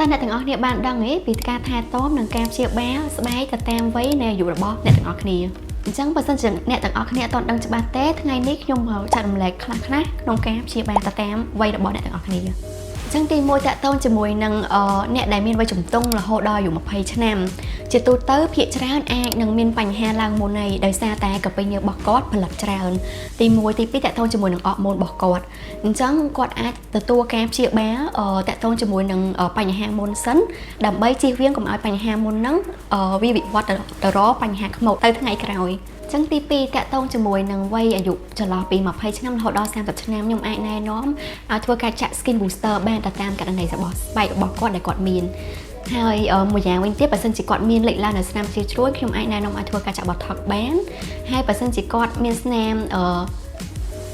តើអ្នកទាំងអស់គ្នាបានដឹងទេពីការថែទាំនិងការព្យាបាលស្បែកទៅតាមវ័យនៃអាយុរបស់អ្នកទាំងអស់គ្នាអញ្ចឹងបើសិនជាអ្នកទាំងអស់គ្នាអត់ទាន់ដឹងច្បាស់ទេថ្ងៃនេះខ្ញុំមកចែករំលែកខ្លះៗក្នុងការព្យាបាលទៅតាមវ័យរបស់អ្នកទាំងអស់គ្នាអញ្ចឹងទី1ទាក់ទងជាមួយនឹងអ្នកដែលមានវ័យជំទង់រហូតដល់អាយុ20ឆ្នាំជាទូទៅភាគច្រើនអាចនឹងមានបញ្ហាឡើងមុនហើយដោយសារតែក្រពេញញើសរបស់គាត់ផលិតច្រើនទី1ទី2ទាក់ទងជាមួយនឹងអរម៉ូនរបស់គាត់អញ្ចឹងគាត់អាចទទួលការព្យាបាលទាក់ទងជាមួយនឹងបញ្ហាមុនសិនដើម្បីជៀសវាងកុំឲ្យបញ្ហាមុនហ្នឹងវាវិវត្តទៅរកបញ្ហាខ្មោចទៅថ្ងៃក្រោយចឹងទី2ទាក់ទងជាមួយនឹងវ័យអាយុចន្លោះពី20ឆ្នាំរហូតដល់30ឆ្នាំខ្ញុំអាចណែនាំឲ្យធ្វើការចាក់ skin booster បានទៅតាមករណីរបស់ស្បែករបស់គាត់ដែលគាត់មានហើយមួយយ៉ាងវិញទៀតបើសិនជាគាត់មានលេចឡើងនៅស្នាមជាជ្រួយខ្ញុំអាចណែនាំឲ្យធ្វើការចាក់ Botox បានហើយបើសិនជាគាត់មានស្នាមអឺ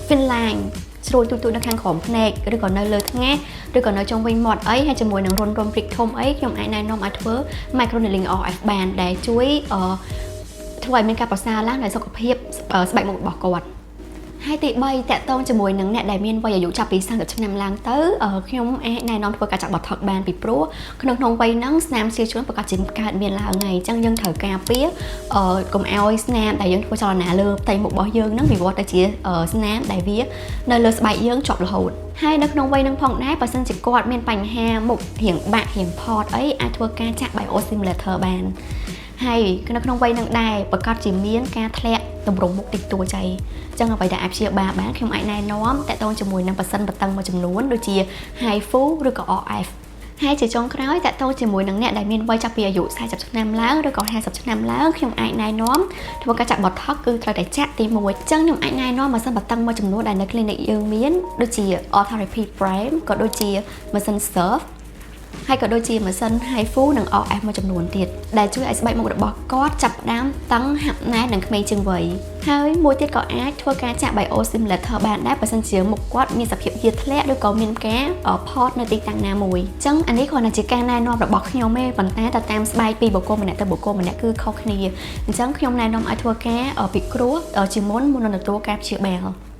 fine line ស្រួយទូចៗនៅខាងក្រោមភ្នែកឬក៏នៅលើថ្ងាសឬក៏នៅជុំវិញមាត់អីហើយជាមួយនឹងរុនរុំព្រិចធំអីខ្ញុំអាចណែនាំឲ្យធ្វើ microneedling RF បានដែលជួយអឺធ្វើឲ្យមានការប្រសើរឡើងនៃសុខភាពស្បែកមុខរបស់គាត់ហើយទី3ទាក់ទងជាមួយនឹងអ្នកដែលមានវ័យអាយុចាប់ពី30ឆ្នាំឡើងទៅខ្ញុំអាចណែនាំធ្វើការចាក់ Botox បានពីព្រោះក្នុងក្នុងវ័យហ្នឹងស្នាមជាជួនប្រកាសជាកើតមានឡើងហើយអញ្ចឹងយើងត្រូវការពារកុំឲ្យស្នាមដែលយើងធ្វើចលនាលើផ្ទៃមុខរបស់យើងហ្នឹងវិវត្តទៅជាស្នាមដែលវានៅលើស្បែកយើងជាប់រហូតហើយនៅក្នុងវ័យហ្នឹងផងដែរបើសិនជាគាត់មានបញ្ហាមុខរៀងបាក់រៀងផតអីអាចធ្វើការចាក់ biostimulator បានហើយនៅក្នុងវ័យនឹងដែរប្រកាសជាមានការធ្លាក់តម្រង់មុខតិចតួចអីចឹងអ្វីដែលអាចព្យាបាលបានខ្ញុំអាចណែនាំទាក់ទងជាមួយនឹងប៉ាសិនបតឹងមួយចំនួនដូចជា HIFU ឬក៏ RF ហើយជាចុងក្រោយទាក់ទងជាមួយនឹងអ្នកដែលមានវ័យចាប់ពីអាយុ40ឆ្នាំឡើងឬក៏50ឆ្នាំឡើងខ្ញុំអាចណែនាំធ្វើការចាក់ Botox គឺត្រូវតែចាក់ទី1អញ្ចឹងខ្ញុំអាចណែនាំម៉ាស៊ីនបតឹងមួយចំនួនដែលនៅ clinic យើងមានដូចជា Ultherapy Prime ក៏ដូចជាម៉ាស៊ីន Surf ហើយក៏ដូចជាម៉ាស៊ីន HIFU និង RF មួយចំនួនទៀតដែលជួយឲ្យស្បែកមុខរបស់គាត់ចាប់ផ្ដើមតឹងហាប់ណែននិងក្មេងជាងវ័យហើយមួយទៀតក៏អាចធ្វើការចាក់ biostimulator បានដែរបើសិនជាមុខគាត់មានសភាពយាធ្លាក់ឬក៏មានការផតនៅទីតាំងណាមួយអញ្ចឹងអានេះគ្រាន់តែជាការណែនាំរបស់ខ្ញុំទេប៉ុន្តែទៅតាមស្បែកពីបុគ្គលម្នាក់ទៅបុគ្គលម្នាក់គឺខុសគ្នាអញ្ចឹងខ្ញុំណែនាំឲ្យធ្វើការពិគ្រោះជាមុនមុននឹងទទួលការព្យាបាល។